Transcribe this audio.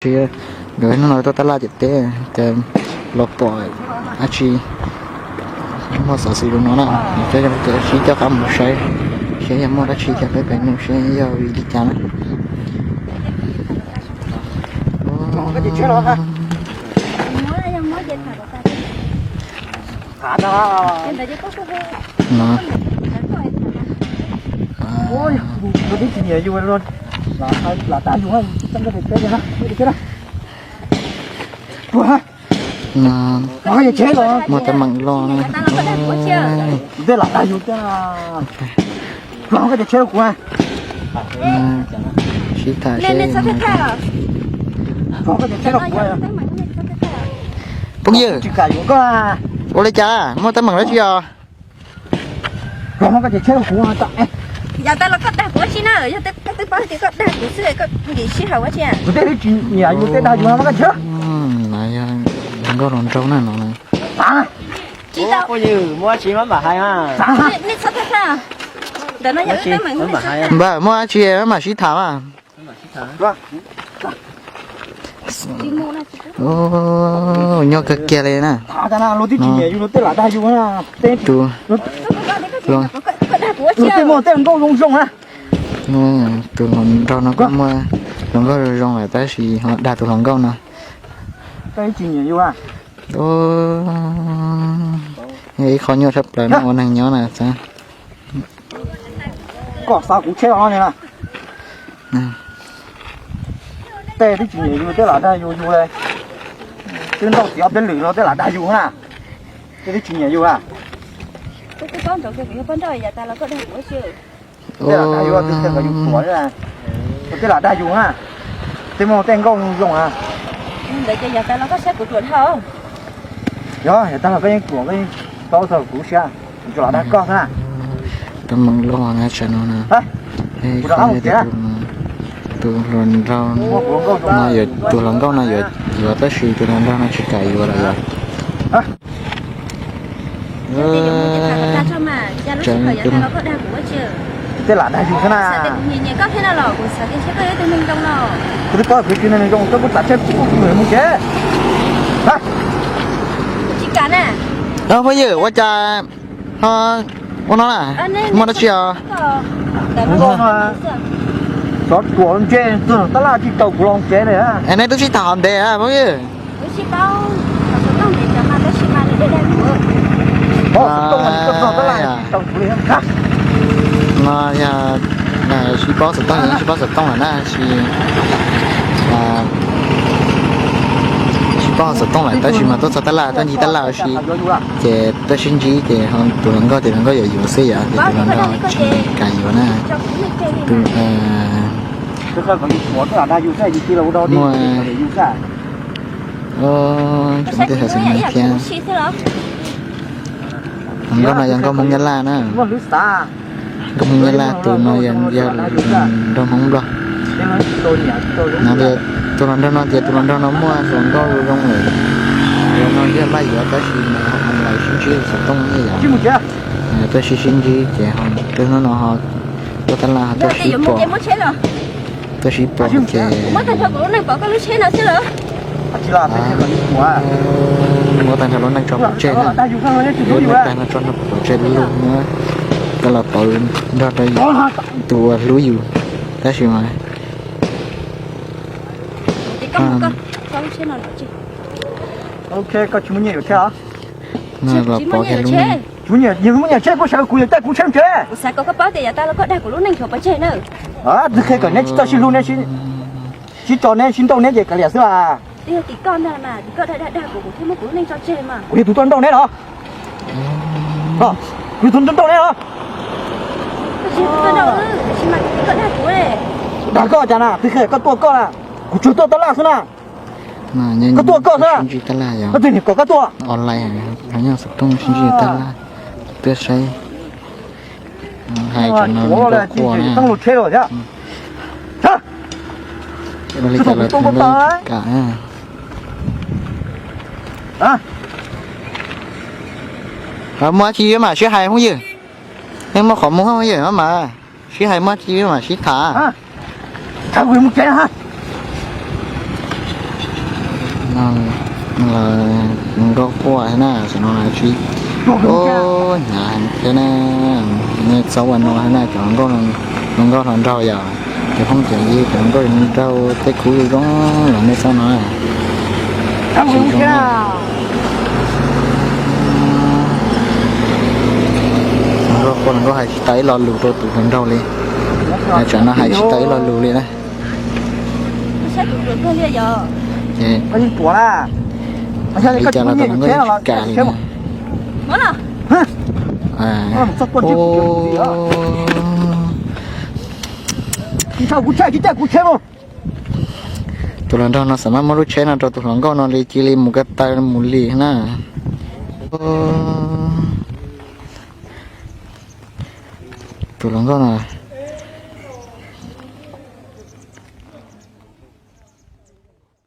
Tsis, nkawd hnub no tuaj tab laj ciam teb ces los pom dab tsi muaj xov xwm zoo no na, ces sib coj qab mus saib seb yog muaj dab tsi coj peb pem nug seb yog vim li cas na. Muaj teeb meem loj na. Tej lam dag yus, koj cov tsheb rau kuv, sib tham seb. Phooj ywg, ua li cas, muaj teeb meem dab tsi os? Yog tas los koj dag kuv ua tsi na, yog twb paub tias koj dag kuv xwb koj nkim sij hawm ua tsi? Kuv tej twb tsis nyiam yus tej dag yus no koj tsis. Yog nkauj hluas nraug na no. Tsis tau. Phooj ywg, muaj dab tsi maj mam hais. Nej txhob thaj thaj. Ntawm no yog teeb meem. Npawg, muaj dab tsi maj mam sib tham mas. Nyob kawg kiag li na. Tus hluas nraug no kuj muaj hluas nkauj zoo zoo lawm tab sis ho dag tus hluas nkauj no. Ib qho nyuaj tshaj plaws no ua neeg nyob na. Koj xav kuv tsheb los ne na. Tej twb tsis nyiam yus tej lam dag yus yus li. Twb nrauj txiv ob peb lwm los tej lam dag yus na. Tej twb tsis nyiam yus a. Tej lam dag yus, tej lam dag yus na. Tej muaj tej nkauj zoo zoo a. Yog, yog tag los koj yeej ruam, koj yeej paub txog kuv siab, kuv tsuas lam dag koj xwb na. Teeb meem loj na tsam no na. Tus hluas nraug no, tus hluas nkauj no yuav tab sis tus hluas nraug no tsis kam yuav lawm yog. Tej lam dag yus xwb na. Kuv twb paub kuv tsis neeg zoo, koj kuj txav tsheb kuv mus tsev. Phooj ywg, ua cas ho ua no na? Muaj dab tsi os? Xov ruam ntse, tab laj tsis tau kuv los tsev li. Es nej twb sib tham hov ntev phooj ywg? No yog sib paub xov tooj, sib paub xov tooj lawm na, tab sis sib paub xov tooj lawm tab sis mas tuaj txog tab laj, tuaj ncig tab laj ua si, ces tuaj sib ntsib ces tus hluas nkauj ces hluas nkauj yuav yuav xwb yom, ces tus hluas nraug tsis kam yuav na. Tus muaj, cov muaj tej xov xwm no thiab. Hluas nkauj no yog nkauj Hmoob Nyab Laj na. Nkauj Hmoob Nyab Laj, tus no yog nraug Hmoob Nplog. No tias tus hluas nraug no tias tus hluas nraug no muaj hluas nkauj zoo lawm, no yog laj yuav tab sis mas lawv sib ntsib xov tooj ne yom. Tuaj sib sib ntsib ces ho tuaj hnub no ho tuaj tab laj ho tuaj sib pom, tuaj sib pom ces muab tag nrho lub neej tso pov tseg na, muab tag nrho tso pov tseg lug na, koj los pauv nrog rau tus uas hlub yus tab sis mas los pov kiag lub neej. Yus muaj nyiam tsheb kuj sawv kuv yuav caij kuv tsheb tsev. Twb qhia kom neb tsis txawj sib hlub, neb sib tso neb sib nrauj neb ces kav liam xwb as. Kuv yog tus tuaj nrauj neb los? Kuv yog tus tuaj nrauj neb los? Dag koj cas na, twb qhia koj tuaj koj na, kuv tsuas tuaj tab laj xwb na. Koj tuaj koj xwb, koj twg niam kom koj tuaj? Online, xov tooj sib ntsib tab laj, tuaj saib, hais cov no quaj na. Ua li cas los tsis kam. Muaj dab tsi mam sib hais phooj ywg, nej muaj qhov muag phooj ywg mas sib hais, muaj dab tsi mam sib tham. Hluas nkauj quaj na, tam no tsis, hnyav heev thiab na. Nej txhob ua no na, cov hluas nkauj hluas nraug yom, cov phooj cov ywg, cov hluas nkauj hluas nraug tej khub zoo los nej txhob no. Tsis zoo. Hluas nkauj quaj, hluas nkauj hais tsis tau ib lo lus rau tus hluas nraug li. Tsam no hais tsis tau ib lo lus li na. Li cas los tus hluas nkauj yeej tsis kam li na. Tus hluas nraug no xav mas muab lub tsheb no rau tus hluas nkauj no li cia li mus ko taw mus li na. Tus hluas nkauj no